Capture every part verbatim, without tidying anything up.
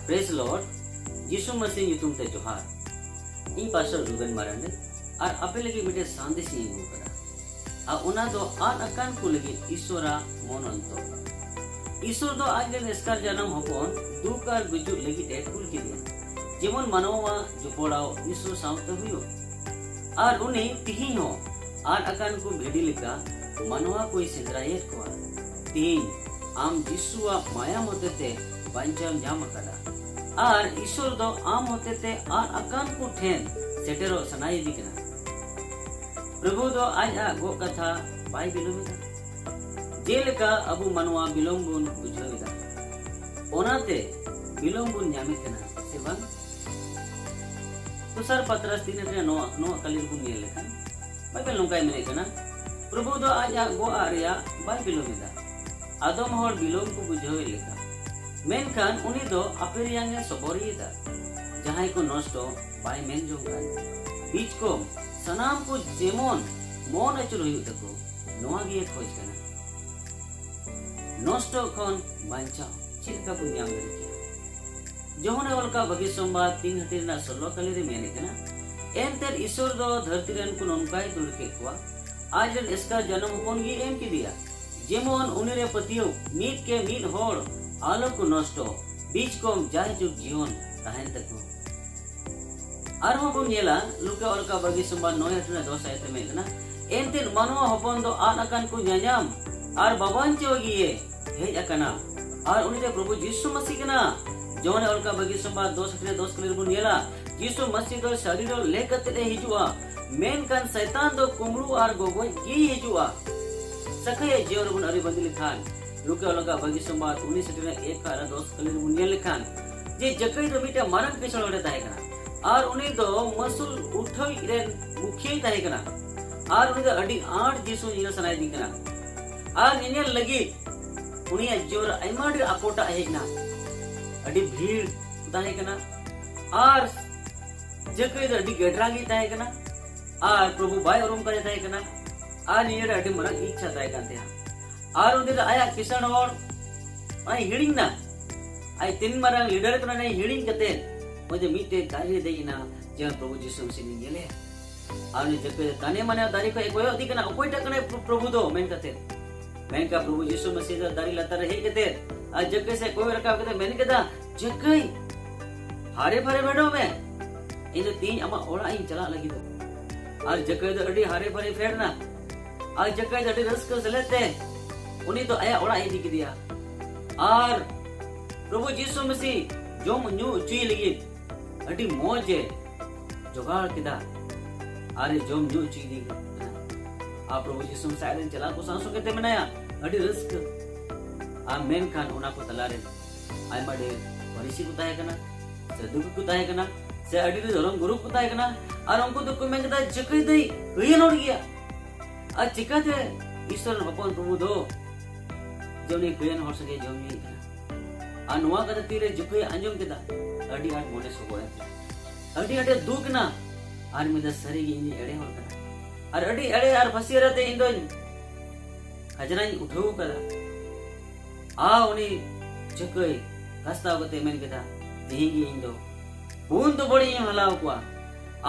Praise Lord, ᱡᱤᱥᱩ ᱢᱟᱹᱥᱤ ᱧᱩᱛᱩᱢ ᱛᱮ ᱡᱚᱦᱟᱨ᱾ ᱤᱧ ᱯᱟᱥᱴᱚᱨ ᱨᱩᱵᱮᱱ ᱢᱟᱨᱟᱱᱰᱤ ᱟᱨ ᱟᱯᱮ ᱞᱟᱹᱜᱤᱫ ᱢᱤᱫᱴᱮᱱ ᱥᱟᱸᱫᱮᱥ ᱤᱧ ᱟᱹᱜᱩ ᱟᱠᱟᱫᱟ᱾ ᱟᱨ ᱚᱱᱟ ᱫᱚ ᱟᱫ ᱟᱠᱟᱱ ᱠᱚ ᱞᱟᱹᱜᱤᱫ ᱤᱥᱚᱨᱟᱜ ᱢᱚᱱ ᱚᱱᱛᱚᱨ᱾ ᱤᱥᱚᱨ ᱫᱚ ᱟᱡ ᱨᱮᱱ ᱮᱥᱠᱟᱨ ᱡᱟᱱᱟᱢ ᱦᱚᱯᱚᱱ ᱫᱩᱠ ᱟᱨ ᱜᱩᱡᱩᱜ ᱞᱟᱹᱜᱤᱫ ᱮ ᱠᱩᱞ ᱠᱮᱫᱮᱭᱟ, ᱡᱮᱢᱚᱱ ᱢᱟᱱᱣᱟᱣᱟᱜ ᱡᱚᱯᱚᱲᱟᱣ ᱤᱥᱚᱨ ᱥᱟᱶᱛᱮ ᱦᱩᱭᱩᱜ᱾ ᱟᱨ ᱩᱱᱤ ᱛᱤᱦᱤᱧ ᱦᱚᱸ ᱟᱫ ᱟᱠᱟᱱ ᱠᱚ ᱵᱷᱤᱰᱤ ᱞᱮᱠᱟ ᱢᱟᱱᱣᱟ ᱠᱚᱭ ᱥᱮᱸᱫᱽᱨᱟᱭᱮᱫ ᱠᱚᱣᱟ᱾ ᱛᱤᱦᱤᱧ ᱟᱢ ᱡᱤᱥᱩᱣᱟᱜ ᱢᱟᱭᱟᱢ ᱦᱚᱛᱮᱛᱮ ᱵᱟᱧᱪᱟᱣ ᱧᱟᱢ ᱟᱠᱟᱫᱟ᱾ ᱟᱨ ᱤᱥᱚᱨ ᱫᱚ ᱟᱢ ᱦᱚᱛᱮᱛᱮ ᱟᱫ ᱟᱠᱟᱱ ᱠᱚ ᱴᱷᱮᱱ ᱥᱮᱴᱮᱨᱚᱜ ᱥᱟᱱᱟᱭᱮᱫᱮ ᱠᱟᱱᱟ᱾ ᱯᱨᱚᱵᱷᱩ ᱫᱚ ᱟᱡᱟᱜ ᱜᱚᱜ ᱠᱟᱛᱷᱟ ᱵᱟᱭ ᱵᱤᱞᱚᱢᱮᱫᱟ᱾ ᱡᱮᱞᱮᱠᱟ ᱟᱵᱚ ᱢᱟᱱᱣᱟ ᱵᱤᱞᱚᱢ ᱵᱚᱱ ᱵᱩᱡᱷᱟᱹᱣ ᱮᱫᱟ, ᱚᱱᱟᱛᱮ ᱵᱤᱞᱚᱢ ᱵᱚᱱ ᱧᱟᱢᱮᱫ ᱠᱟᱱᱟ, ᱥᱮ ᱵᱟᱝ? ᱫᱚᱥᱟᱨ ᱯᱟᱛᱨᱟᱥ ᱛᱤᱱ ᱨᱮ ᱱᱚᱣᱟ, ᱱᱚᱣᱟ ᱠᱟᱹᱞᱤ ᱨᱮᱵᱚᱱ ᱧᱮᱞ ᱞᱮᱠᱷᱟᱱ, ᱵᱟᱭᱵᱮᱞ ᱱᱚᱝᱠᱟᱭ ᱢᱮᱱᱮᱫ ᱠᱟᱱᱟ, ᱯᱨᱚᱵᱷᱩ ᱫᱚ ᱟᱡᱟᱜ ᱜᱚᱜ ᱟᱜ ᱨᱮᱭᱟᱜ ᱵᱟᱭ ᱵᱤᱞᱚᱢ ᱮᱫᱟ᱾ ᱟᱫᱚᱢ ᱦᱚᱲ ᱵᱤᱞᱚᱢ ᱠᱚ ᱵᱩᱡᱷᱟᱹᱣᱮᱫ ᱞᱮᱠᱟ, ᱢᱮᱱᱠᱷᱟᱱ ᱩᱱᱤ ᱫᱚ ᱟᱯᱮ ᱨᱮᱭᱟᱝ ᱮ ᱥᱚᱵᱚᱨᱤᱭᱮᱫᱟ᱾ ᱡᱟᱦᱟᱸᱭ ᱠᱚ ᱱᱚᱥᱴᱚ ᱵᱟᱭ ᱢᱮᱱ ᱡᱚᱝ ᱠᱟᱱ, ᱵᱤᱪᱠᱚᱢ ᱥᱟᱱᱟᱢ ᱠᱚ ᱡᱮᱢᱚᱱ ᱢᱚᱱ ᱟᱹᱪᱩᱨ ᱦᱩᱭᱩᱜ ᱛᱟᱠᱚ, ᱱᱚᱣᱟ ᱜᱮ ᱠᱷᱚᱡ ᱠᱟᱱᱟ᱾ ᱱᱚᱥᱴᱚ ᱠᱷᱚᱱ ᱵᱟᱧᱪᱟᱣ ᱪᱮᱫ ᱞᱮᱠᱟ ᱵᱚᱱ ᱧᱟᱢ ᱫᱟᱲᱮ ᱠᱮᱭᱟ? ᱡᱚᱦᱚᱱᱮ ᱚᱞ ᱠᱟᱜ ᱵᱷᱟᱹᱜᱤ ᱥᱚᱢᱵᱟᱫ ᱛᱤᱱ ᱦᱟᱹᱴᱤᱧ ᱨᱮᱱᱟᱜ ᱥᱳᱞᱞᱳ ᱠᱟᱹᱞᱤ ᱨᱮ ᱢᱮᱱᱮᱫ ᱠᱟᱱᱟ, ᱮᱱᱛᱮᱫ ᱤᱥᱚᱨ ᱫᱚ ᱫᱷᱟᱹᱨᱛᱤ ᱨᱮᱱ ᱠᱚ ᱱᱚᱝᱠᱟᱭ ᱫᱩᱞ ᱠᱮᱫ ᱠᱚᱣᱟ, ᱟᱡ ᱨᱮᱱ ᱮᱥᱠᱟᱨ ᱡᱟᱱᱟᱢ ᱦᱚᱯᱚᱱ ᱜᱮ ᱮᱢ ᱠᱮᱫᱮᱭᱟ, ᱡᱮᱢᱚᱱ ᱩᱱᱤ ᱨᱮ ᱯᱟᱹᱛᱭᱟᱹᱣ ᱢᱤᱫ ᱠᱮ ᱢᱤᱫ ᱦᱚᱲ ᱟᱞᱚ ᱠᱚ ᱱᱚᱥᱴᱚ, ᱵᱤᱪᱠᱚᱢ ᱡᱟᱭᱡᱩᱜᱽ ᱡᱤᱭᱚᱱ ᱛᱟᱦᱮᱱ ᱛᱟᱠᱚ᱾ ᱟᱨᱦᱚᱸ ᱵᱚᱱ ᱧᱮᱞᱟ, ᱞᱩᱠᱟ ᱚᱞ ᱠᱟᱜ ᱵᱷᱟᱹᱜᱤ ᱥᱚᱢᱵᱟᱫ ᱱᱚᱭ ᱦᱟᱹᱴᱤᱧ ᱨᱮᱱᱟᱜ ᱫᱚᱥ ᱟᱭᱟᱛ ᱨᱮ ᱢᱮᱱᱮᱫ ᱠᱟᱱᱟ, ᱮᱱᱛᱮᱫ ᱢᱟᱱᱣᱟ ᱦᱚᱯᱚᱱ ᱫᱚ ᱟᱫ ᱟᱠᱟᱱ ᱠᱚ ᱧᱟᱧᱟᱢ ᱟᱨ ᱵᱟᱵᱟᱧᱪᱟᱣ ᱜᱮᱭᱮ ᱦᱮᱡ ᱟᱠᱟᱱᱟ᱾ ᱟᱨ ᱩᱱᱤ ᱫᱚ ᱯᱨᱚᱵᱷᱩ ᱡᱤᱥᱩ ᱢᱟᱹᱥᱤ ᱠᱟᱱᱟ᱾ ᱡᱚᱦᱚᱱᱮ ᱚᱞ ᱠᱟᱜ ᱵᱷᱟᱹᱜᱤ ᱥᱚᱢᱵᱟᱫ ᱫᱚᱥ ᱦᱟᱹᱴᱤᱧ ᱨᱮ ᱫᱚᱥ ᱠᱟᱹᱞᱤ ᱨᱮᱵᱚᱱ ᱧᱮᱞᱟ, ᱡᱤᱥᱩ ᱢᱟᱹᱥᱤ ᱫᱚ ᱥᱟᱨᱤᱨ ᱞᱮ ᱠᱟᱛᱮ ᱮ ᱦᱤᱡᱩᱜᱼᱟ, ᱢᱮᱱᱠᱷᱟᱱ ᱥᱟᱭᱛᱟᱱ ᱫᱚ ᱠᱩᱢᱵᱽᱲᱩ ᱟᱨ ᱜᱚᱜᱚᱡ ᱜᱮᱭ ᱦᱤᱡᱩᱜᱼᱟ᱾ ᱥᱟᱹᱠᱷᱟᱹᱭᱟᱜ ᱡᱤᱭᱚᱱ ᱨᱮᱵᱚᱱ ᱟᱹᱨᱤ ᱵᱟᱸᱫᱤ ᱞᱮᱠᱷᱟᱱ, ᱞᱩᱠᱟ ᱚᱞ ᱠᱟᱜ ᱵᱷᱟᱹᱜᱤ ᱥᱚᱢᱵᱟᱫ ᱩᱱᱤᱥ ᱦᱟᱹᱴᱤᱧ ᱨᱮ ᱮᱠ ᱟᱨ ᱫᱚᱥ ᱠᱟᱹᱞᱤ ᱨᱮᱵᱚᱱ ᱧᱮᱞ ᱞᱮᱠᱷᱟᱱ, ᱡᱮ ᱡᱟᱹᱠᱟᱹᱭ ᱫᱚ ᱢᱤᱫᱴᱟᱝ ᱢᱟᱨᱟᱝ ᱠᱤᱥᱟᱹᱬ ᱦᱚᱲᱮ ᱛᱟᱦᱮᱸ ᱠᱟᱱᱟ ᱟᱨ ᱩᱱᱤ ᱫᱚ ᱢᱟᱹᱥᱩᱞ ᱩᱴᱷᱟᱹᱣᱤᱡ ᱨᱮᱱ ᱢᱩᱠᱷᱤᱭᱟᱹᱭ ᱛᱟᱦᱮᱸ ᱠᱟᱱᱟ᱾ ᱟᱨ ᱩᱱᱤ ᱫᱚ ᱟᱹᱰᱤ ᱟᱸᱴ ᱡᱤᱥᱩ ᱧᱮᱧᱮᱞ ᱥᱟᱱᱟᱭᱮᱫᱤᱧ ᱠᱟᱱᱟ᱾ ᱟᱨ ᱧᱮᱧᱮᱞ ᱞᱟᱹᱜᱤᱫ ᱩᱱᱤᱭᱟᱜ ᱡᱤᱭᱚᱱ ᱨᱮ ᱟᱭᱢᱟ ᱰᱷᱮᱨ ᱟᱠᱚᱴᱟᱜ ᱦᱮᱡ ᱮᱱᱟ᱾ ᱟᱹᱰᱤ ᱵᱷᱤᱲ ᱛᱟᱦᱮᱸ ᱠᱟᱱᱟ ᱟᱨ ᱡᱟᱹᱠᱟᱹᱭ ᱫᱚ ᱟᱹᱰᱤ ᱜᱮᱰᱨᱟ ᱜᱮ ᱛᱟᱦᱮᱸ ᱠᱟᱱᱟ᱾ ᱟᱨ ᱯᱨᱚᱵᱷᱩ ᱵᱟᱭ ᱩᱨᱩᱢ ᱠᱟᱫᱮ ᱛᱟᱦᱮᱸ ᱠᱟᱱᱟ᱾ ᱟᱨ ᱱᱤᱭᱟᱹ ᱨᱮ ᱟᱹᱰᱤ ᱢᱟᱨᱟᱝ ᱤᱪᱪᱷᱟ ᱛᱟᱦᱮᱸ ᱠᱟᱱ ᱛᱟᱭᱟ᱾ ᱟᱨ ᱩᱱᱤ ᱫᱚ ᱟᱭᱟᱜ ᱠᱤᱥᱟᱹᱬ ᱦᱚᱲ ᱚᱱᱟᱭ ᱦᱤᱲᱤᱧ ᱮᱱᱟ᱾ ᱟᱡ ᱛᱤᱱ ᱢᱟᱨᱟᱝ ᱞᱤᱰᱟᱨ ᱠᱟᱱᱟᱭ ᱦᱤᱲᱤᱧ ᱠᱟᱛᱮ ᱩᱱᱤ ᱫᱚ ᱢᱤᱫᱴᱮᱡ ᱫᱟᱨᱮ ᱨᱮ ᱫᱮᱡ ᱮᱱᱟ, ᱡᱮ ᱯᱨᱚᱵᱷᱩ ᱡᱤᱥᱩ ᱢᱟᱹᱥᱤ ᱞᱤᱧ ᱧᱮᱞᱮ᱾ ᱟᱨ ᱩᱱᱤ ᱡᱟᱹᱠᱟᱹᱭ ᱫᱚ ᱛᱟᱱᱮ ᱢᱟᱱᱮ ᱫᱟᱨᱮ ᱠᱷᱚᱱ ᱮ ᱠᱚᱭᱚᱜ ᱤᱫᱤ ᱠᱟᱱᱟ, ᱚᱠᱚᱭᱴᱟᱜ ᱠᱟᱱᱟᱭ ᱯᱨᱚ-, ᱯᱨᱚᱵᱷᱩ ᱫᱚ ᱢᱮᱱ ᱠᱟᱛᱮ᱾ ᱢᱮᱱᱠᱷᱟᱱ ᱯᱨᱚᱵᱷᱩ ᱡᱤᱥᱩ ᱢᱟᱹᱥᱤ ᱫᱚ ᱫᱟᱨᱮ ᱞᱟᱛᱟᱨ ᱨᱮ ᱦᱮᱡ ᱠᱟᱛᱮ ᱟᱨ ᱡᱟᱹᱠᱟᱹᱭ ᱥᱮᱫ ᱠᱚᱭᱚᱜ ᱨᱟᱠᱟᱵ ᱠᱟᱛᱮ ᱢᱮᱱ ᱠᱮᱫᱟ, ᱡᱟᱹᱠᱟᱹᱭ, ᱦᱟᱨᱮ ᱯᱷᱟᱨᱮ ᱯᱷᱮᱰᱚᱜ ᱢᱮ, ᱤᱧ ᱫᱚ ᱛᱮᱦᱤᱧ ᱟᱢᱟᱜ ᱚᱲᱟᱜ ᱤᱧ ᱪᱟᱞᱟᱜ ᱞᱟᱹᱜᱤᱫᱚᱜ᱾ ᱟᱨ ᱡᱟᱹᱠᱟᱹᱭ ᱫᱚ ᱟᱹᱰᱤ ᱦᱟᱨᱮ ᱯᱷᱟᱨᱮ ᱯᱷᱮᱰ ᱮᱱᱟ᱾ ᱟᱨ ᱡᱟᱹᱠᱟᱹᱭ ᱫᱚ ᱟᱹᱰᱤ ᱨᱟᱹᱥᱠᱟᱹ ᱥᱮᱞᱮᱫ ᱛᱮ ᱩᱱᱤ ᱫᱚ ᱟᱭᱟᱜ ᱚᱲᱟᱜ ᱮ ᱤᱫᱤ ᱠᱮᱫᱮᱭᱟ᱾ ᱟᱨ ᱯᱨᱚᱵᱷᱩ ᱡᱤᱥᱩ ᱢᱟᱹᱥᱤ ᱡᱚᱢ ᱧᱩ ᱦᱚᱪᱚᱭᱮ ᱞᱟᱹᱜᱤᱫ ᱟᱹᱰᱤ ᱢᱚᱡᱽ ᱮ ᱡᱚᱜᱟᱲ ᱠᱮᱫᱟ ᱟᱨ ᱮ ᱡᱚᱢ ᱧᱩ ᱦᱚᱪᱚᱭᱮᱫᱮ ᱠᱟᱱᱟ᱾ ᱟᱨ ᱯᱨᱚᱵᱷᱩ ᱡᱤᱥᱩ ᱢᱟᱹᱥᱤ ᱟᱡ ᱨᱮᱱ ᱪᱮᱞᱟ ᱠᱚ ᱥᱟᱶ ᱥᱚᱸᱜᱮ ᱛᱮ ᱢᱮᱱᱟᱭᱟ, ᱟᱹᱰᱤ ᱨᱟᱹᱥᱠᱟᱹ᱾ ᱟᱨ ᱢᱮᱱᱠᱷᱟᱱ ᱚᱱᱟ ᱠᱚ ᱛᱟᱞᱟᱨᱮ ᱟᱭᱢᱟ ᱰᱷᱮᱨ ᱯᱷᱟᱹᱨᱤᱥᱤ ᱠᱚ ᱛᱟᱦᱮᱸ ᱠᱟᱱᱟ, ᱥᱟᱹᱫᱩᱠᱤ ᱠᱚ ᱛᱟᱦᱮᱸ ᱠᱟᱱᱟ, ᱥᱮ ᱟᱹᱰᱤ ᱰᱷᱮᱨ ᱫᱷᱚᱨᱚᱢ ᱜᱩᱨᱩ ᱠᱚ ᱛᱟᱦᱮᱸ ᱠᱟᱱᱟ᱾ ᱟᱨ ᱩᱱᱠᱩ ᱫᱚᱠᱚ ᱢᱮᱱ ᱠᱮᱫᱟ, ᱡᱟᱹᱠᱟᱹᱭ ᱫᱚᱭ ᱦᱩᱭᱮᱱ ᱦᱚᱲ ᱜᱮᱭᱟ᱾ ᱟᱨ ᱪᱤᱠᱟᱹᱛᱮ ᱤᱥᱚᱨ ᱨᱮᱱ ᱦᱚᱯᱚᱱ ᱯᱨᱚᱵᱷᱩ ᱫᱚ ᱡᱮ ᱩᱱᱤ ᱠᱟᱹᱭᱟᱱ ᱦᱚᱲ ᱥᱚᱸᱜᱮ ᱡᱚᱢ ᱧᱩᱭᱮᱫ ᱠᱟᱱᱟ? ᱟᱨ ᱱᱚᱣᱟ ᱠᱟᱛᱷᱟ ᱛᱤᱨᱮ ᱡᱟᱹᱠᱟᱹᱭ ᱟᱸᱡᱚᱢ ᱠᱮᱫᱟ, ᱟᱹᱰᱤ ᱟᱸᱴ ᱢᱚᱱᱮ ᱥᱚᱜᱚᱭ ᱮᱱ ᱛᱟᱭᱟ, ᱟᱹᱰᱤ ᱟᱸᱴᱮ ᱫᱩᱠ ᱮᱱᱟ᱾ ᱟᱨ ᱢᱮᱱᱫᱟ, ᱥᱟᱹᱨᱤᱜᱮ ᱤᱧ ᱫᱚᱧ ᱮᱲᱮ ᱦᱚᱲ ᱠᱟᱱᱟ, ᱟᱨ ᱟᱹᱰᱤ ᱮᱲᱮ ᱟᱨ ᱯᱷᱟᱹᱥᱤ ᱨᱮᱛᱮ ᱤᱧ ᱫᱚᱧ ᱠᱷᱟᱡᱽᱱᱟᱧ ᱩᱴᱷᱟᱹᱣ ᱠᱟᱫᱟ᱾ ᱟᱨ ᱩᱱᱤ ᱡᱟᱹᱠᱟᱹᱭ ᱠᱟᱥᱛᱟᱣ ᱠᱟᱛᱮ ᱢᱮᱱ ᱠᱮᱫᱟ, ᱛᱮᱦᱮᱧ ᱜᱮ ᱤᱧ ᱫᱚ ᱯᱩᱱ ᱫᱚ ᱵᱟᱹᱲᱤᱡ ᱤᱧ ᱦᱟᱞᱟᱣ ᱠᱚᱣᱟ᱾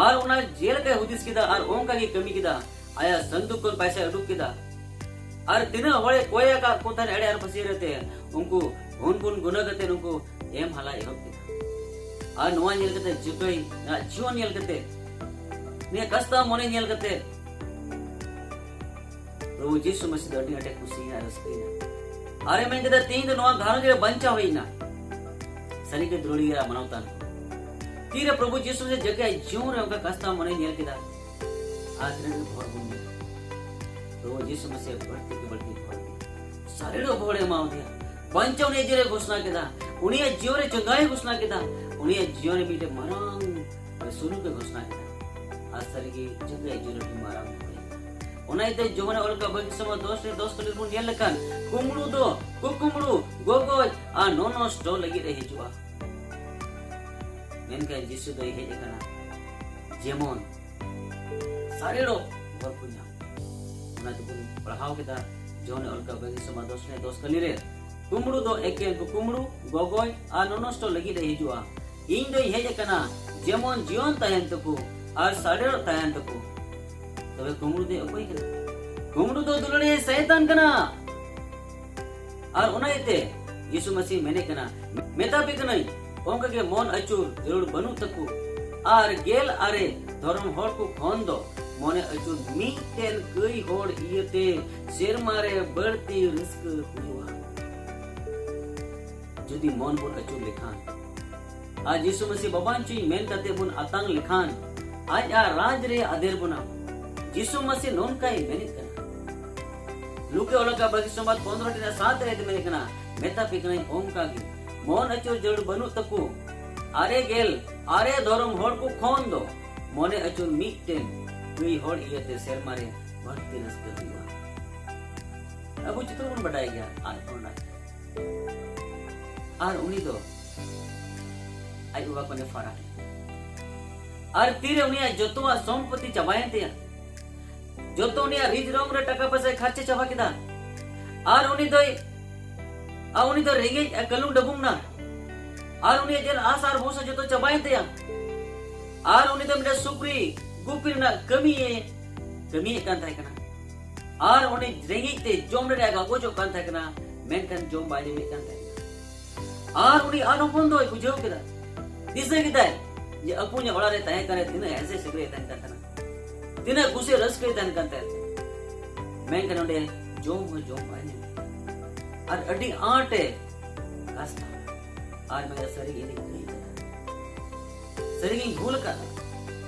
ᱟᱨ ᱚᱱᱟ ᱡᱮᱞᱮᱠᱟᱭ ᱦᱩᱫᱤᱥ ᱠᱮᱫᱟ ᱟᱨ ᱚᱱᱠᱟ ᱜᱮ ᱠᱟᱹᱢᱤ ᱠᱮᱫᱟ᱾ ᱟᱭᱟᱜ ᱥᱟᱱᱫᱩᱠ ᱠᱷᱚᱱ ᱯᱟᱭᱥᱟᱭ ᱩᱰᱩᱠ ᱠᱮᱫᱟ᱾ ᱟᱨ ᱛᱤᱱᱟᱹᱜ ᱦᱚᱲᱮ ᱠᱚᱭ ᱟᱠᱟᱫ ᱠᱚ ᱛᱟᱦᱮᱱ ᱮᱲᱮ ᱟᱨ ᱯᱷᱟᱹᱥᱤ ᱨᱮᱛᱮ, ᱩᱱᱠᱩ ᱦᱩᱱ ᱵᱩᱱ ᱜᱩᱱᱟᱹ ᱠᱟᱛᱮ ᱩᱱᱠᱩ ᱮᱢ ᱦᱟᱞᱟ ᱮᱦᱚᱵ ᱠᱮᱫᱟ᱾ ᱟᱨ ᱱᱚᱣᱟ ᱧᱮᱞ ᱠᱟᱛᱮ ᱡᱟᱹᱠᱟᱹᱭ ᱟᱜ ᱡᱤᱭᱚᱱ ᱧᱮᱞ ᱠᱟᱛᱮ, ᱱᱤᱭᱟᱹ ᱠᱟᱥᱛᱟᱣ ᱢᱚᱱᱮ ᱧᱮᱞ ᱠᱟᱛᱮ ᱯᱨᱚᱵᱷᱩ ᱡᱤᱥᱩ ᱢᱟᱹᱥᱤ ᱫᱚ ᱟᱹᱰᱤ ᱟᱸᱴᱮ ᱠᱩᱥᱤᱭᱮᱱᱟ, ᱨᱟᱹᱥᱠᱟᱹᱭᱮᱱᱟ᱾ ᱟᱨᱮ ᱢᱮᱱ ᱠᱮᱫᱟ, ᱛᱮᱦᱮᱧ ᱫᱚ ᱱᱚᱣᱟ ᱜᱷᱟᱨᱚᱸᱡᱽ ᱨᱮ ᱵᱟᱧᱪᱟᱣ ᱦᱩᱭ ᱮᱱᱟ᱾ ᱥᱟᱹᱨᱤᱜᱮ ᱫᱨᱚᱲᱤᱭᱟᱹ ᱢᱟᱱᱟᱣ ᱛᱟᱱ᱾ ᱛᱤᱨᱮ ᱯᱨᱚᱵᱷᱩ ᱡᱤᱥᱩ ᱢᱟᱹᱥᱤ ᱡᱟᱹᱠᱟᱹᱭ ᱟᱜ ᱡᱤᱭᱚᱱ ᱨᱮ ᱚᱱᱠᱟ ᱠᱟᱥᱛᱟᱣ ᱢᱚᱱᱮ ᱧᱮᱞ ᱠᱮᱫᱟ, ᱟᱨ ᱛᱤᱱᱟᱹᱜ ᱜᱮ ᱵᱷᱚᱨ ᱵᱚᱱ ᱧᱮᱞ᱾ ᱯᱨᱚᱵᱷᱩ ᱡᱤᱥᱩ ᱢᱟᱹᱥᱤ ᱵᱟᱹᱲᱛᱤ ᱠᱮ ᱵᱟᱹᱲᱛᱤ ᱵᱷᱚᱨ ᱵᱚᱱ ᱧᱮᱞ᱾ ᱥᱟᱨᱮᱲᱚᱜ ᱵᱷᱚᱨᱮ ᱮᱢᱟᱣᱟᱫᱮᱭᱟ᱾ ᱵᱟᱧᱪᱟᱣ ᱩᱱᱤᱭᱟᱜ ᱡᱤᱭᱚᱱ ᱨᱮ ᱜᱷᱳᱥᱱᱟ ᱠᱮᱫᱟ᱾ ᱩᱱᱤᱭᱟᱜ ᱡᱤᱭᱚᱱ ᱨᱮ ᱪᱚᱸᱜᱟᱭ ᱜᱷᱳᱥᱱᱟ ᱠᱮᱫᱟ᱾ ᱩᱱᱤᱭᱟᱜ ᱡᱤᱭᱚᱱ ᱨᱮ ᱢᱤᱫᱴᱮᱱ ᱢᱟᱨᱟᱝ ᱥᱩᱞᱩᱠ ᱮ ᱜᱷᱳᱥᱱᱟ ᱠᱮᱫᱟ᱾ ᱟᱨ ᱥᱟᱹᱨᱤᱜᱮ ᱡᱟᱹᱠᱟᱹᱭ ᱟᱜ ᱡᱤᱭᱚᱱ ᱨᱮ ᱟᱹᱰᱤ ᱢᱟᱨᱟᱝ ᱦᱩᱭ᱾ ᱚᱱᱟ ᱤᱭᱟᱹᱛᱮ ᱡᱳᱦᱟᱱ ᱚᱞ ᱠᱟᱜ ᱵᱟᱹᱭ ᱫᱤᱥᱚᱢ ᱫᱚᱥ ᱨᱮ ᱫᱚᱥ ᱠᱟᱹᱞᱤ ᱵᱚᱱ ᱧᱮᱞ ᱞᱮᱠᱷᱟᱱ, ᱠᱩᱢᱲᱩ ᱫᱚ ᱠᱩᱠᱢᱲᱩ, ᱜᱚᱜᱚᱡ ᱟᱨ ᱱᱚᱱᱚᱥᱴᱚ ᱞᱟᱹᱜᱤᱫ ᱮ ᱦᱤᱡᱩᱜᱼᱟ᱾ ᱢᱮᱱᱠᱷᱟᱱ ᱡᱤᱥᱩ ᱫᱚᱭ ᱦᱮᱡ ᱟᱠᱟᱱᱟ ᱡᱮᱢᱚᱱ ᱥᱟᱨᱮᱲᱚᱜ ᱵᱷᱚᱨ ᱠᱚ ᱧᱟᱢ᱾ ᱚᱱᱟ ᱛᱮᱵᱚᱱ ᱯᱟᱲᱦᱟᱣ ᱠᱮᱫᱟ ᱡᱳᱦᱟᱱ ᱚᱞ ᱠᱟᱜ ᱵᱟᱹᱭ ᱫᱤᱥᱚᱢ ᱫᱚᱥ ᱨᱮ ᱫᱚᱥ ᱠᱟᱹᱞᱤ ᱨᱮ, ᱠᱩᱢᱵᱽᱲᱩ ᱫᱚ ᱮᱠᱮᱱ ᱠᱩᱠᱩᱢᱵᱽᱲᱩ, ᱜᱚᱜᱚᱡ ᱟᱨ ᱱᱚᱱᱚᱥᱴᱚ ᱞᱟᱹᱜᱤᱫ ᱮ ᱦᱤᱡᱩᱜᱼᱟ᱾ ᱤᱧ ᱫᱚᱧ ᱦᱮᱡ ᱟᱠᱟᱱᱟ ᱡᱮᱢᱚᱱ ᱡᱤᱭᱚᱱ ᱛᱟᱦᱮᱱ ᱛᱟᱠᱚ ᱟᱨ ᱥᱟᱰᱮᱨᱚᱜ ᱛᱟᱦᱮᱱ ᱛᱟᱠᱚ᱾ ᱛᱚᱵᱮ ᱠᱩᱢᱵᱽᱲᱩ ᱫᱚᱭ ᱚᱠᱚᱭ ᱠᱟᱱᱟ? ᱠᱩᱢᱵᱽᱲᱩ ᱫᱚ ᱫᱩᱞᱟᱹᱲᱤᱭᱟᱹ ᱥᱟᱭᱛᱟᱱ ᱠᱟᱱᱟ᱾ ᱟᱨ ᱚᱱᱟ ᱤᱭᱟᱹᱛᱮ ᱭᱤᱥᱩ ᱢᱟᱹᱥᱤ ᱢᱮᱱᱮᱫ ᱠᱟᱱᱟ, ᱢᱮᱛᱟ ᱯᱮ ᱠᱟᱹᱱᱟᱹᱧ, ᱚᱱᱠᱟ ᱜᱮ ᱢᱚᱱ ᱟᱹᱪᱩᱨ ᱡᱟᱹᱨᱩᱲ ᱵᱟᱹᱱᱩᱜ ᱛᱟᱠᱚ᱾ ᱟᱨ ᱜᱮᱞ ᱟᱨᱮ ᱫᱷᱚᱨᱚᱢ ᱦᱚᱲ ᱠᱚ ᱠᱷᱚᱱ ᱫᱚ ᱢᱚᱱᱮ ᱟᱹᱪᱩᱨ ᱢᱤᱫᱴᱮᱱ ᱠᱟᱹᱭ ᱦᱚᱲ ᱤᱭᱟᱹᱛᱮ ᱥᱮᱨᱢᱟ ᱨᱮ ᱵᱟᱹᱲᱛᱤ ᱨᱟᱹᱥᱠᱟᱹ ᱦᱩᱭᱩᱜᱼᱟ᱾ ᱡᱩᱫᱤ ᱢᱚᱱ ᱵᱚᱱ ᱟᱹᱪᱩᱨ ᱞᱮᱠᱷᱟᱱ ᱟᱨ ᱡᱤᱥᱩ ᱢᱟᱹᱥᱤ ᱵᱟᱵᱟᱧ ᱪᱩᱧ ᱢᱮᱱ ᱠᱟᱛᱮ ᱵᱚᱱ ᱟᱛᱟᱝ ᱞᱮᱠᱷᱟᱱ, ᱟᱡ ᱟᱨ ᱨᱟᱡᱽ ᱨᱮ ᱟᱫᱮᱨ ᱵᱚᱱᱟ᱾ ᱡᱤᱥᱩ ᱢᱟᱹᱥᱤ ᱱᱚᱝᱠᱟᱭ ᱢᱮᱱᱮᱫ ᱠᱟᱱᱟ, ᱞᱩᱠᱮ ᱚᱞ ᱟᱠᱟᱫ ᱵᱷᱟᱹᱜᱤ ᱥᱚᱢᱵᱟᱫ ᱯᱚᱱᱫᱽᱨᱚ ᱴᱤ ᱨᱮᱱᱟᱜ ᱥᱟᱛ ᱨᱮ ᱢᱮᱱᱮᱫ ᱠᱟᱱᱟ, ᱢᱮᱛᱟ ᱯᱮ ᱠᱟᱹᱱᱟᱹᱧ ᱚᱱᱠᱟ ᱜᱮ, ᱢᱚᱱ ᱟᱹᱪᱩᱨ ᱡᱟᱹᱨᱩᱲ ᱵᱟᱹᱱᱩᱜ ᱛᱟᱠᱚ᱾ ᱟᱨᱮ ᱜᱮᱞ ᱟᱨᱮ ᱫᱷᱚᱨᱚᱢ ᱦᱚᱲ ᱠᱚ ᱠᱷᱚᱱ ᱫᱚ ᱢᱚᱱᱮ ᱟᱹᱪᱩᱨ ᱢᱤᱫᱴᱮᱱ ᱜᱟᱹᱭ ᱦᱚᱲ ᱤᱭᱟᱹᱛᱮ ᱥᱮᱨᱢᱟ ᱨᱮ ᱵᱟᱹᱲᱛᱤ ᱨᱟᱹᱥᱠᱟᱹ ᱦᱩᱭᱩᱜᱼᱟ᱾ ᱟᱵᱚ ᱡᱚᱛᱚ ᱵᱚᱱ ᱵᱟᱰᱟᱭ ᱜᱮᱭᱟ, ᱟᱨ ᱚᱱᱟ ᱟᱨ ᱩᱱᱤ ᱫᱚ ᱟᱡ ᱵᱟᱵᱟ ᱠᱷᱚᱱᱮ ᱯᱷᱟᱨᱟᱠ ᱮᱱᱟ᱾ ᱟᱨ ᱛᱤᱨᱮ ᱩᱱᱤᱭᱟᱜ ᱡᱚᱛᱚᱣᱟᱜ ᱥᱚᱢᱯᱚᱛᱤ ᱪᱟᱵᱟᱭᱮᱱ ᱛᱟᱭᱟ, ᱡᱚᱛᱚ ᱩᱱᱤᱭᱟᱜ ᱨᱤᱡ ᱨᱚᱝ ᱨᱮ ᱴᱟᱠᱟ ᱯᱚᱭᱥᱟᱭ ᱠᱷᱟᱨᱪᱟ ᱪᱟᱵᱟ ᱠᱮᱫᱟ, ᱟᱨ ᱩᱱᱤ ᱫᱚᱭ ᱟᱨ ᱩᱱᱤ ᱫᱚ ᱨᱮᱸᱜᱮᱡ ᱟᱨ ᱠᱟᱹᱞᱩᱝ ᱰᱟᱹᱵᱩᱝ ᱱᱟ, ᱟᱨ ᱩᱱᱤᱭᱟᱜ ᱡᱮᱱ ᱟᱥ ᱟᱨ ᱵᱷᱚᱨᱥᱟ ᱡᱚᱛᱚ ᱪᱟᱵᱟᱭᱮᱱ ᱛᱟᱭᱟ᱾ ᱟᱨ ᱩᱱᱤ ᱫᱚ ᱢᱤᱫᱴᱮᱱ ᱥᱩᱠᱨᱤ ᱜᱩᱯᱤ ᱨᱮᱱᱟᱜ ᱠᱟᱹᱢᱤᱭᱮ ᱠᱟᱹᱢᱤᱭᱮᱫ ᱠᱟᱱ ᱛᱟᱦᱮᱸ ᱠᱟᱱᱟ᱾ ᱟᱨ ᱩᱱᱤ ᱨᱮᱸᱜᱮᱡ ᱛᱮ ᱡᱚᱢ ᱨᱮᱱᱟᱜ ᱜᱟᱜᱚᱡᱚᱜ ᱠᱟᱱ ᱛᱟᱦᱮᱸ ᱠᱟᱱᱟ, ᱢᱮᱱᱠᱷᱟᱱ ᱡᱚᱢ ᱵᱟᱭ ᱧᱟᱢᱮᱫ ᱠᱟᱱ ᱛᱟᱦᱮᱸ ᱠᱟᱱᱟ᱾ ᱟᱨ ᱩᱱᱤ ᱟᱱ ᱦᱚᱯᱚᱱ ᱫᱚᱭ ᱵᱩᱡᱷᱟᱹᱣ ᱠᱮᱫᱟ, ᱫᱤᱥᱟᱹ ᱠᱮᱫᱟᱭ ᱡᱮ ᱟᱹᱯᱩᱧᱟᱜ ᱚᱲᱟᱜ ᱨᱮ ᱛᱟᱦᱮᱸ ᱠᱟᱱ ᱨᱮ ᱛᱤᱱᱟᱹᱜ ᱦᱮᱸᱥᱮ ᱥᱟᱹᱜᱟᱹᱭ ᱛᱟᱦᱮᱱ ᱠᱟᱱ ᱛᱟᱦᱮᱱᱟ, ᱛᱤᱱᱟᱹᱜ ᱠᱩᱥᱤ ᱨᱟᱹᱥᱠᱟᱹᱭ ᱛᱟᱦᱮᱱ ᱠᱟᱱ ᱛᱟᱦᱮᱸ᱾ ᱢᱮᱱᱠᱷᱟᱱ ᱚᱸᱰᱮ ᱡᱚᱢ ᱦᱚᱸ ᱡᱚᱢ ᱵᱟᱭ ᱧᱟᱢ ᱟᱨ ᱟᱹᱰᱤ ᱟᱸᱴᱮ ᱠᱟᱥᱛᱟ᱾ ᱟᱨ ᱢᱮᱱᱫᱟ, ᱥᱟᱹᱨᱤ ᱜᱮ ᱤᱧ ᱠᱟᱹᱭ ᱠᱟᱱᱟ, ᱥᱟᱹᱨᱤ ᱜᱤᱧ ᱵᱷᱩᱞ ᱟᱠᱟᱫᱟ᱾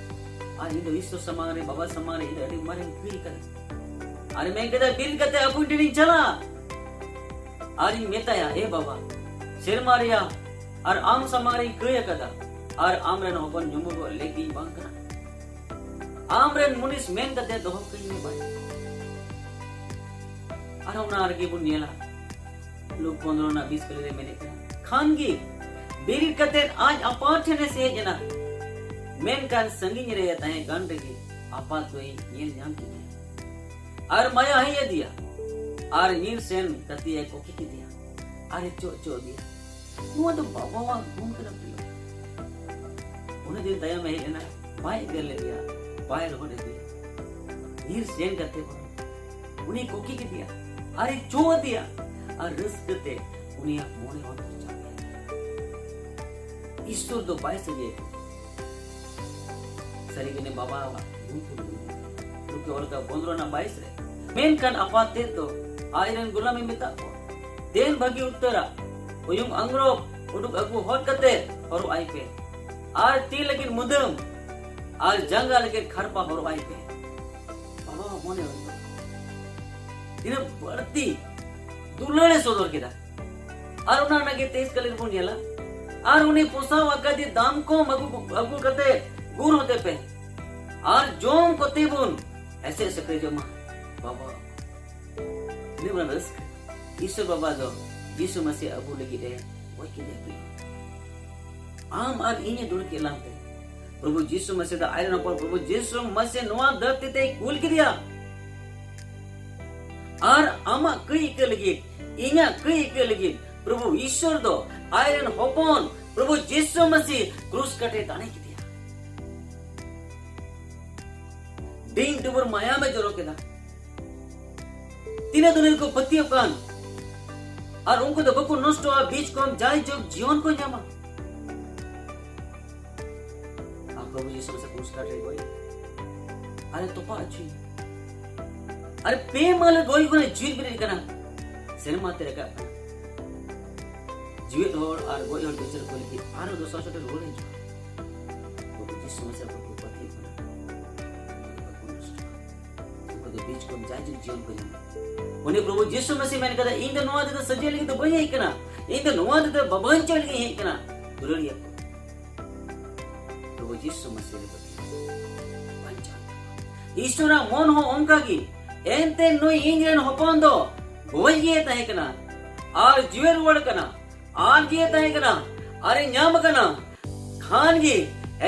ᱟᱨ ᱤᱧ ᱫᱚ ᱤᱥᱥᱚᱨ ᱥᱟᱢᱟᱝ ᱨᱮ, ᱵᱟᱵᱟ ᱥᱟᱢᱟᱝ ᱨᱮ ᱤᱧ ᱫᱚ ᱟᱹᱰᱤ ᱢᱟᱨᱟᱝ ᱠᱟᱹᱭ ᱠᱟᱱᱟ᱾ ᱟᱨ ᱢᱮᱱ ᱠᱮᱫᱟ, ᱵᱤᱨᱤᱫ ᱠᱟᱛᱮ ᱟᱹᱯᱩᱧ ᱴᱷᱮᱱᱤᱧ ᱪᱟᱞᱟᱜᱼᱟ᱾ ᱟᱨᱤᱧ ᱢᱮᱛᱟᱭᱟ, ᱮ ᱵᱟᱵᱟ, ᱥᱮᱨᱢᱟ ᱨᱮᱭᱟᱜ ᱟᱨ ᱟᱢ ᱥᱟᱢᱟᱝ ᱨᱤᱧ ᱠᱟᱹᱭ ᱟᱠᱟᱫᱟ, ᱟᱨ ᱟᱢ ᱨᱮᱱ ᱦᱚᱯᱚᱱ ᱧᱩᱢᱩᱜᱚᱜ ᱞᱟᱹᱜᱤᱫ ᱤᱧ ᱵᱟᱝ ᱠᱟᱱᱟ᱾ ᱟᱢ ᱨᱮᱱ ᱢᱩᱱᱤᱥ ᱢᱮᱱ ᱠᱟᱛᱮ ᱫᱚᱦᱚ ᱠᱟᱹᱧ ᱢᱮ ᱵᱟᱭ᱾ ᱟᱨᱦᱚᱸ ᱚᱱᱟ ᱨᱮᱜᱮ ᱵᱚᱱ ᱧᱮᱞᱟ, ᱞᱩᱠ ᱯᱚᱱᱫᱽᱨᱚ ᱨᱮᱱᱟᱜ ᱵᱤᱥ ᱠᱟᱹᱞᱤ ᱨᱮ ᱢᱮᱱᱮᱫ ᱠᱟᱱᱟ, ᱠᱷᱟᱱ ᱜᱮ ᱵᱮᱨᱮᱫ ᱠᱟᱛᱮ ᱟᱡ ᱟᱯᱟᱛ ᱴᱷᱮᱱᱮ ᱦᱮᱡ ᱮᱱᱟ᱾ ᱢᱮᱱᱠᱷᱟᱱ ᱥᱟᱺᱜᱤᱧ ᱨᱮ ᱛᱟᱦᱮᱸ ᱠᱟᱱ ᱨᱮᱜᱮ ᱟᱯᱟᱛ ᱫᱚᱭ ᱧᱮᱞ ᱧᱟᱢ ᱠᱮᱫᱮᱭᱟ ᱟᱨ ᱢᱟᱭᱟ ᱦᱮᱡ ᱟᱫᱮᱭᱟ ᱟᱨ ᱧᱤᱨ ᱥᱮᱱ ᱠᱟᱛᱮ ᱮ ᱠᱚᱠᱤ ᱠᱮᱫᱮᱭᱟ᱾ ᱟᱨᱮ ᱪᱚᱜ ᱪᱚᱜ ᱟᱫᱮᱭᱟ᱾ ᱱᱚᱣᱟ ᱫᱚ ᱵᱟᱵᱟᱣᱟᱜ ᱜᱩᱱ ᱠᱟᱱᱟ ᱯᱨᱤᱭᱚ᱾ ᱩᱱᱟᱹᱜ ᱫᱤᱱ ᱛᱟᱭᱚᱢ ᱮ ᱦᱮᱡ ᱮᱱᱟ, ᱵᱟᱭ ᱮᱜᱮᱨ ᱞᱮᱫᱮᱭᱟ, ᱵᱟᱭ ᱨᱚᱦᱚᱫ ᱞᱮᱫᱮᱭᱟ᱾ ᱦᱤᱨᱥ ᱡᱮᱱ ᱠᱟᱛᱮ ᱩᱱᱤ ᱠᱚᱠᱤ ᱠᱮᱫᱮᱭᱟ, ᱟᱨᱮ ᱪᱚᱜ ᱟᱫᱮᱭᱟ, ᱟᱨ ᱨᱟᱹᱥᱠᱟᱹ ᱛᱮ ᱩᱱᱤᱭᱟᱜ ᱢᱚᱱᱮ ᱚᱱᱛᱚᱨ ᱪᱟᱯᱮ ᱮᱱᱟ᱾ ᱤᱥᱥᱚᱨ ᱫᱚ ᱵᱟᱭ ᱥᱟᱹᱡᱟᱹᱭ ᱠᱟᱱᱟ᱾ ᱥᱟᱹᱨᱤ ᱜᱮ ᱵᱟᱵᱟᱣᱟᱜ ᱜᱩᱱ ᱠᱚ ᱢᱮᱱᱟᱜᱼᱟ᱾ ᱞᱩᱠᱤ ᱚᱞ ᱠᱟᱜ ᱵᱚᱱᱫᱨᱚ ᱨᱮᱱᱟᱜ ᱵᱟᱭᱤᱥ ᱨᱮ, ᱢᱮᱱᱠᱷᱟᱱ ᱟᱯᱟᱛ ᱛᱮᱫ ᱫᱚ ᱟᱡ ᱨᱮᱱ ᱜᱩᱞᱟᱢᱮ ᱢᱮᱛᱟᱜ ᱠᱚᱣᱟ, ᱫᱮᱱ ᱵᱷᱟᱹᱜᱤ ᱩᱛᱟᱹᱨᱟᱜ ᱩᱭᱩᱝ ᱟᱝᱜᱽᱨᱚᱵ ᱩᱰᱩᱠ ᱟᱹᱜᱩ ᱦᱚᱫ ᱠᱟᱛᱮ ᱦᱚᱨᱚᱜ ᱟᱭ ᱯᱮ, ᱟᱨ ᱛᱤ ᱞᱟᱹᱜᱤᱫ ᱢᱩᱫᱟᱹᱢ ᱟᱨ ᱡᱟᱸᱜᱟ ᱞᱟᱹᱜᱤᱫ ᱠᱷᱟᱨᱯᱟ ᱦᱚᱨᱚᱜ ᱟᱭ ᱯᱮ᱾ ᱵᱟᱵᱟᱣᱟᱜ ᱢᱚᱱᱮ ᱚᱱᱛᱚᱨ ᱛᱤᱱᱟᱹᱜ ᱵᱟᱹᱲᱛᱤ ᱫᱩᱞᱟᱹᱲ ᱮ ᱥᱚᱫᱚᱨ ᱠᱮᱫᱟ᱾ ᱟᱨ ᱚᱱᱟ ᱨᱮᱱᱟᱜ ᱜᱮ ᱛᱮᱭᱤᱥ ᱠᱟᱞᱤ ᱨᱮᱵᱚᱱ ᱧᱮᱞᱟ, ᱟᱨ ᱩᱱᱤ ᱯᱚᱥᱟᱣ ᱟᱠᱟᱫᱮ ᱫᱟᱢ ᱠᱚᱢ ᱟᱹᱜᱩ, ᱟᱹᱜᱩ ᱠᱟᱛᱮ ᱜᱩᱨ ᱦᱚᱛᱮ ᱯᱮ, ᱟᱨ ᱡᱚᱢ ᱠᱚᱛᱮ ᱵᱚᱱ ᱮᱥᱮᱫ ᱥᱮᱴᱮᱨ ᱡᱚᱝᱟ᱾ ᱵᱟᱵᱟ, ᱛᱤᱱᱟᱹᱜ ᱢᱟᱨᱟᱝ ᱨᱟᱹᱥᱠᱟᱹ! ᱤᱥᱥᱚᱨ ᱵᱟᱵᱟ ᱫᱚ ᱡᱤᱥᱩ ᱢᱟᱹᱥᱤ ᱟᱵᱚ ᱞᱟᱹᱜᱤᱫ ᱮ ᱜᱚᱡ ᱠᱮᱫᱮᱭᱟ᱾ ᱟᱢ ᱟᱨ ᱤᱧ ᱮ ᱫᱩᱲᱩᱵ ᱠᱮᱫ ᱞᱟᱝ ᱛᱮ ᱯᱨᱚᱵᱷᱩ ᱡᱤᱥᱩ ᱢᱟᱹᱥᱤ ᱫᱚ ᱟᱡ ᱨᱮᱱ ᱦᱚᱯᱚᱱ ᱯᱨᱚᱵᱷᱩ ᱡᱤᱥᱩ ᱢᱟᱹᱥᱤ ᱱᱚᱣᱟ ᱫᱷᱟᱹᱨᱛᱤ ᱛᱮᱭ ᱠᱩᱞ ᱠᱮᱫᱮᱭᱟ᱾ ᱟᱨ ᱟᱢᱟᱜ ᱠᱟᱹᱭ ᱤᱠᱟᱹ ᱞᱟᱹᱜᱤᱫ, ᱤᱧᱟᱜ ᱠᱟᱹᱭ ᱤᱠᱟᱹ ᱞᱟᱹᱜᱤᱫ ᱯᱨᱚᱵᱷᱩ ᱤᱥᱥᱚᱨ ᱫᱚ ᱟᱡ ᱨᱮᱱ ᱦᱚᱯᱚᱱ ᱯᱨᱚᱵᱷᱩ ᱡᱤᱥᱩ ᱢᱟᱹᱥᱤ ᱠᱨᱩᱥ ᱠᱟᱴᱮ ᱫᱟᱱᱮ ᱠᱮᱫᱮᱭᱟ᱾ ᱰᱤᱝ ᱰᱩᱵᱩᱨ ᱢᱟᱭᱟᱢᱮ ᱡᱚᱨᱚ ᱠᱮᱫᱟ᱾ ᱛᱤᱱᱟᱹᱜ ᱫᱩᱱᱤᱭᱟᱹ ᱨᱮᱠᱚ ᱯᱟᱹᱛᱭᱟᱹᱣ ᱠᱟᱱ, ᱟᱨ ᱩᱱᱠᱩ ᱫᱚ ᱵᱟᱠᱚ ᱱᱚᱥᱴᱚᱜᱼᱟ, ᱵᱤᱪ ᱠᱚᱢ ᱡᱟᱭ ᱡᱩᱜᱽ ᱡᱤᱭᱚᱱ ᱠᱚ ᱧᱟᱢᱟ᱾ ᱟᱨ ᱯᱨᱚᱵᱷᱩ ᱡᱤᱥᱩ ᱢᱟᱥᱤ ᱠᱨᱩᱥ ᱠᱟᱴ ᱨᱮ ᱜᱚᱡ, ᱟᱨᱮ ᱛᱚᱯᱟ ᱦᱚᱪᱚᱭᱟ᱾ ᱟᱨᱮ ᱯᱮ ᱢᱟᱦᱟ ᱞᱮ ᱜᱚᱡ ᱠᱷᱚᱱᱮ ᱡᱤᱣᱮᱫ ᱵᱮᱨᱮᱫ ᱠᱟᱱᱟ, ᱥᱮᱨᱢᱟ ᱛᱮ ᱨᱟᱠᱟᱵ ᱠᱟᱱᱟ᱾ ᱡᱤᱣᱮᱫ ᱦᱚᱲ ᱟᱨ ᱜᱚᱡ ᱦᱚᱲ ᱵᱤᱪᱟᱹᱨ ᱠᱚ ᱞᱟᱹᱜᱤᱫ ᱟᱨᱦᱚᱸ ᱫᱚᱥᱟᱨ ᱪᱚᱴᱮ ᱨᱩᱣᱟᱹᱲ ᱦᱤᱡᱩᱜᱼᱟ᱾ ᱯᱨᱚᱵᱷᱩ ᱡᱤᱥᱩ ᱢᱟᱥᱤ ᱠᱚ ᱯᱟᱹᱛᱭᱟᱹᱣ ᱠᱟᱱᱟ᱾ ᱩᱱᱠᱩ ᱫᱚ ᱵᱤᱪ ᱠᱷᱚᱱ ᱡᱟᱭᱡᱩᱜᱽ ᱡᱤᱭᱚᱱ ᱠᱚ ᱧᱟᱢᱟ᱾ ᱩᱱᱤ ᱯᱨᱚᱵᱷᱩ ᱡᱤᱥᱩ ᱢᱟᱹᱥᱤ ᱢᱮᱱ ᱠᱟᱫᱟ, "ᱤᱧ ᱫᱚ ᱱᱚᱣᱟ ᱫᱷᱟᱹᱨᱛᱤ ᱥᱟᱹᱡᱟᱹᱭ ᱞᱟᱹᱜᱤᱫ ᱫᱚ ᱵᱟᱹᱧ ᱦᱮᱡ ᱠᱟᱱᱟ, ᱤᱧ ᱫᱚ ᱱᱚᱣᱟ ᱫᱷᱟᱹᱨᱛᱤ ᱵᱟᱧᱪᱟᱣ ᱞᱟᱹᱜᱤᱫ ᱤᱧ ᱦᱮᱡ ᱠᱟᱱᱟ, ᱫᱩᱞᱟᱹᱲᱤᱭᱟᱹ ᱠᱚ᱾ ᱯᱨᱚᱵᱷᱩ ᱡᱤᱥᱩ ᱢᱟᱹᱥᱤ ᱨᱮ ᱵᱟᱧᱪᱟᱣ ᱞᱟᱹᱜᱤᱫ᱾" ᱤᱥᱚᱨᱟᱜ ᱢᱚᱱ ᱦᱚᱸ ᱚᱱᱠᱟ ᱜᱮ, ᱮᱱᱛᱮ ᱱᱩᱭ ᱤᱧ ᱨᱮᱱ ᱦᱚᱯᱚᱱ ᱫᱚ ᱜᱚᱡ ᱜᱮ ᱛᱟᱦᱮᱸ ᱠᱟᱱᱟ ᱟᱨ ᱡᱤᱣᱮᱫ ᱨᱩᱣᱟᱹᱲ ᱠᱟᱱᱟ, ᱟᱨ ᱜᱮ ᱛᱟᱦᱮᱸ ᱠᱟᱱᱟ ᱟᱨ ᱧᱟᱢ ᱠᱟᱱᱟ᱾ ᱠᱷᱟᱱ ᱜᱮ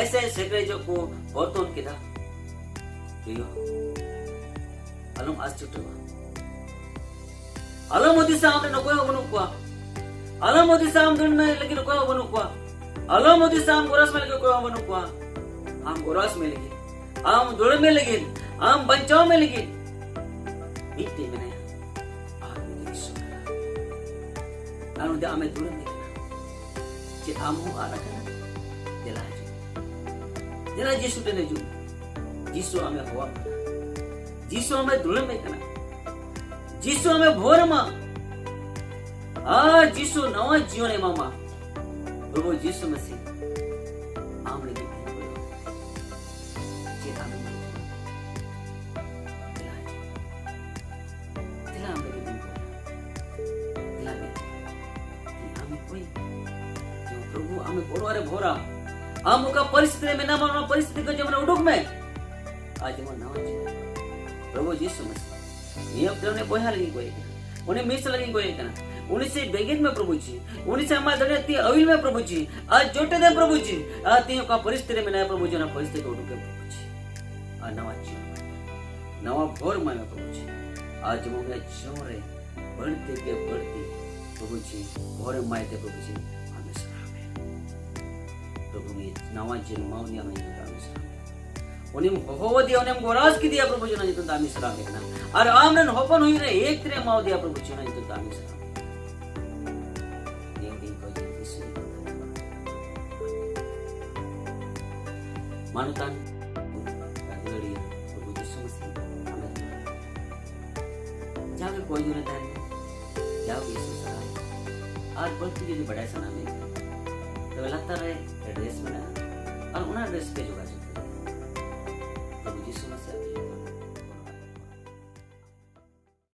ᱮᱥᱮ ᱥᱮᱴᱮᱡᱚᱜ ᱠᱚ ᱵᱚᱨᱛᱚᱱ ᱠᱮᱫᱟ᱾ ᱯᱨᱤᱭᱚ, ᱟᱞᱚᱢ ᱟᱥᱪᱚᱨᱡᱚᱜᱼᱟ᱾ ᱟᱞᱚᱢ ᱦᱩᱫᱤᱥᱟ ᱟᱢ ᱨᱮᱱ ᱚᱠᱚᱭ ᱦᱚᱸ ᱵᱟᱹᱱᱩᱜ ᱠᱚᱣᱟ᱾ ᱟᱞᱚᱢ ᱦᱩᱫᱤᱥᱟ ᱟᱢ ᱫᱩᱲᱩᱵ ᱢᱮ ᱞᱟᱹᱜᱤᱫ ᱚᱠᱚᱭ ᱦᱚᱸ ᱵᱟᱹᱱᱩᱜ ᱠᱚᱣᱟ᱾ ᱟᱞᱚᱢ ᱦᱩᱫᱤᱥᱟ ᱟᱢ ᱜᱚᱨᱚᱡᱽ ᱢᱮ ᱞᱟᱹᱜᱤᱫ ᱚᱠᱚᱭ ᱦᱚᱸ ᱵᱟᱹᱱᱩᱜ ᱠᱚᱣᱟ᱾ ᱟᱢ ᱜᱚᱨᱚᱡᱽ ᱢᱮ ᱞᱟᱹᱜᱤᱫ, ᱟᱢ ᱫᱩᱲᱩᱵ ᱢᱮ ᱞᱟᱹᱜᱤᱫ, ᱟᱢ ᱵᱟᱧᱪᱟᱣ ᱢᱮ ᱞᱟᱹᱜᱤᱫ ᱢᱤᱫᱴᱮᱡ ᱢᱮᱱᱟᱭᱟ, ᱟᱨ ᱩᱱᱤ ᱫᱚ ᱤᱥᱚᱨ ᱠᱟᱱᱟ᱾ ᱟᱨ ᱩᱱᱤ ᱫᱚ ᱟᱢᱮ ᱫᱩᱲᱩᱵ ᱢᱮ ᱠᱟᱱᱟ᱾ ᱪᱮᱫ ᱟᱢ ᱦᱚᱸ ᱟᱫ ᱟᱠᱟᱱᱟ? ᱫᱮᱞᱟ ᱦᱤᱡᱩᱜ ᱢᱮ᱾ ᱫᱮᱞᱟ ᱡᱤᱥᱩ ᱴᱷᱮᱱ ᱦᱤᱡᱩᱜ ᱢᱮ᱾ ᱡᱤᱥᱩ ᱟᱢᱮ ᱦᱚᱦᱚᱣᱟᱢ ᱠᱟᱱᱟ᱾ ᱡᱤᱥᱩ ᱟᱢᱮ ᱫᱩᱲᱩᱵ ᱢᱮ ᱠᱟᱱᱟ᱾ ᱡᱤᱥᱩ ᱟᱢᱮ ᱵᱷᱳᱨ ᱟᱢᱟ᱾ ᱟᱨ ᱡᱤᱥᱩ ᱱᱟᱣᱟ ᱡᱤᱭᱚᱱ ᱮ ᱮᱢᱟᱢᱟ᱾ ᱯᱨᱚᱵᱷᱩ ᱡᱤᱥᱩ ᱢᱟᱥᱤ ᱟᱢ ᱞᱟᱹᱜᱤᱫ ᱛᱮ ᱪᱮᱫ ᱟᱢ ᱞᱟᱹᱜᱤᱫ? ᱫᱮᱞᱟ ᱦᱤᱡᱩᱜ ᱢᱮ᱾ ᱫᱮᱞᱟ ᱟᱢ ᱞᱟᱹᱜᱤᱫ ᱤᱧ ᱠᱚᱭᱟ᱾ ᱫᱮᱞᱟ ᱢᱮ᱾ ᱤᱧ ᱟᱢ ᱠᱚᱭ᱾ ᱡᱮᱢᱚᱱ ᱯᱨᱚᱵᱷᱩ ᱟᱢᱮ ᱜᱚᱲᱚ ᱨᱮ ᱵᱷᱚᱨᱟ᱾ ᱟᱢ ᱚᱠᱟ ᱯᱚᱨᱤᱥᱛᱷᱤᱛᱤ ᱨᱮ ᱢᱮᱱᱟᱢᱟ, ᱚᱱᱟ ᱯᱚᱨᱤᱥᱛᱷᱤᱛᱤ ᱠᱷᱚᱱ ᱡᱮᱢᱚᱱ ᱩᱰᱩᱠ ᱢᱮ᱾ ᱟᱨ ᱡᱮᱢᱚᱱ ᱱᱟᱣᱟ ᱡᱤᱭᱚᱱ᱾ ᱯᱨᱚᱵᱷᱩ ᱡᱤᱥᱩ ᱢᱟᱥᱤ ᱱᱤᱭᱟᱹ ᱚᱠᱛᱮ ᱩᱱᱤ ᱵᱚᱭᱦᱟ ᱞᱟᱹᱜᱤᱫ ᱠᱚᱭᱮ ᱠᱟᱱᱟ, ᱩᱱᱤ ᱢᱤᱥ ᱞᱟᱹᱜᱤᱫ ᱠᱚᱭᱮ ᱠᱟᱱᱟ, ᱩᱱᱤ ᱥᱮ ᱵᱮᱸᱜᱮᱫ ᱢᱮ ᱯᱨᱚᱵᱷᱩ ᱡᱤ, ᱩᱱᱤ ᱥᱮ ᱟᱢᱟᱜ ᱫᱟᱲᱮ ᱛᱤ ᱟᱹᱣᱤᱞ ᱢᱮ ᱯᱨᱚᱵᱷᱩ ᱡᱤ, ᱟᱨ ᱡᱚᱴᱮᱫ ᱮᱢ ᱯᱨᱚᱵᱷᱩ ᱡᱤ, ᱟᱨ ᱛᱤᱦᱤᱧ ᱚᱠᱟ ᱯᱚᱨᱤᱥᱛᱷᱤᱛᱤ ᱨᱮ ᱢᱮᱱᱟᱭᱟ ᱯᱨᱚᱵᱷᱩ ᱡᱤ, ᱚᱱᱟ ᱯᱚᱨᱤᱥᱛᱷᱤᱛᱤ ᱠᱷᱚᱱ ᱩᱰᱩᱠ ᱮᱢ ᱯᱨᱚᱵᱷᱩ ᱡᱤ, ᱟᱨ ᱱᱟᱣᱟ ᱡᱤᱭᱚᱱ, ᱱᱟᱣᱟ ᱵᱷᱳᱨ ᱮᱢᱟᱭ ᱢᱮ ᱯᱨᱚᱵᱷᱩ ᱡᱤ, ᱟᱨ ᱡᱮᱢᱚᱱ ᱩᱱᱤᱭᱟᱜ ᱡᱤᱭᱚᱱ ᱨᱮ ᱵᱟᱹᱲᱛᱤ ᱠᱮ ᱵᱟᱹᱲᱛᱤ ᱯᱨᱚᱵᱷᱩ ᱡᱤ ᱵᱷᱳᱨ ᱮᱢᱟᱭ ᱛᱮ ᱯᱨᱚᱵᱷᱩ ᱡᱤ ᱟᱢᱮ ᱥᱟᱨᱦᱟᱣ ᱢᱮ᱾ ᱯᱨᱚᱵᱷᱩ ᱩᱱᱤ ᱱᱟᱣᱟ ᱡᱤᱭᱚᱱ ᱮᱢᱟ ᱩᱱᱤ ᱟᱢᱮ ᱧᱩᱛᱩᱢ ᱛᱮ ᱟᱢᱮ ᱥᱟᱨᱦᱟᱣ ᱢᱮ᱾ ᱩᱱᱤᱢ ᱦᱚᱦᱚ ᱟᱫᱮᱭᱟ, ᱩᱱᱤᱢ ᱜᱚᱨᱟᱡᱽ ᱠᱮᱫᱮᱭᱟ ᱯᱨᱚᱵᱷᱩ ᱡᱤ, ᱚᱱᱟ ᱧᱩᱛᱩᱢ ᱛᱮ ᱟᱢᱮ ᱥᱟᱨᱦᱟᱣ ᱢᱮ ᱠᱟᱱᱟ᱾ ᱟᱨ ᱟᱢ ᱨᱮᱱ ᱦᱚᱯᱚᱱ ᱦᱩᱭᱩᱜ ᱨᱮ ᱮᱠ ᱛᱮᱨᱮ ᱮᱢᱟ ᱟᱫᱮᱭᱟ ᱯᱨᱚᱵᱷᱩ ᱡᱤ, ᱚᱱᱟ ᱧᱩᱛᱩᱢ ᱛᱮ ᱟᱢᱮ ᱥᱟᱨᱦᱟᱣ ᱢᱮ᱾ ᱱᱤᱭᱟᱹ ᱜᱮ ᱤᱧ ᱠᱚ ᱡᱤ ᱡᱤᱥᱩ ᱧᱩᱛᱩᱢ ᱛᱮ᱾ ᱢᱟᱱᱚᱛᱟᱱ ᱫᱩᱞᱟᱹᱲᱤᱭᱟᱹ ᱯᱨᱚᱵᱷᱩ ᱡᱤᱥᱩ ᱢᱟᱥᱤ ᱟᱢᱮ ᱡᱟᱣᱜᱮ ᱠᱚᱭ ᱡᱚᱱᱮ ᱛᱟᱦᱮᱱ ᱢᱮ, ᱡᱟᱣᱜᱮ ᱤᱥᱩ ᱥᱟᱨᱦᱟᱣ᱾ ᱟᱨ ᱵᱟᱹᱲᱛᱤ ᱡᱩᱫᱤ ᱵᱟᱰᱟᱭ ᱥᱟᱱᱟ ᱢᱮ ᱠᱷᱟᱱ, ᱛᱚᱵᱮ ᱞᱟᱛᱟᱨ ᱨᱮ ᱮᱰᱨᱮᱥ ᱢᱮᱱᱟᱜᱼᱟ, ᱟᱨ ᱚᱱᱟ ᱮᱰᱨᱮᱥ ᱯᱮ ᱡᱳᱜᱟᱡᱳᱜᱽ ᱫᱟᱲᱮᱭᱟᱜᱼᱟ᱾ ᱯᱨᱚᱵᱷᱩ ᱡᱤᱥᱩ ᱢᱟᱥᱤ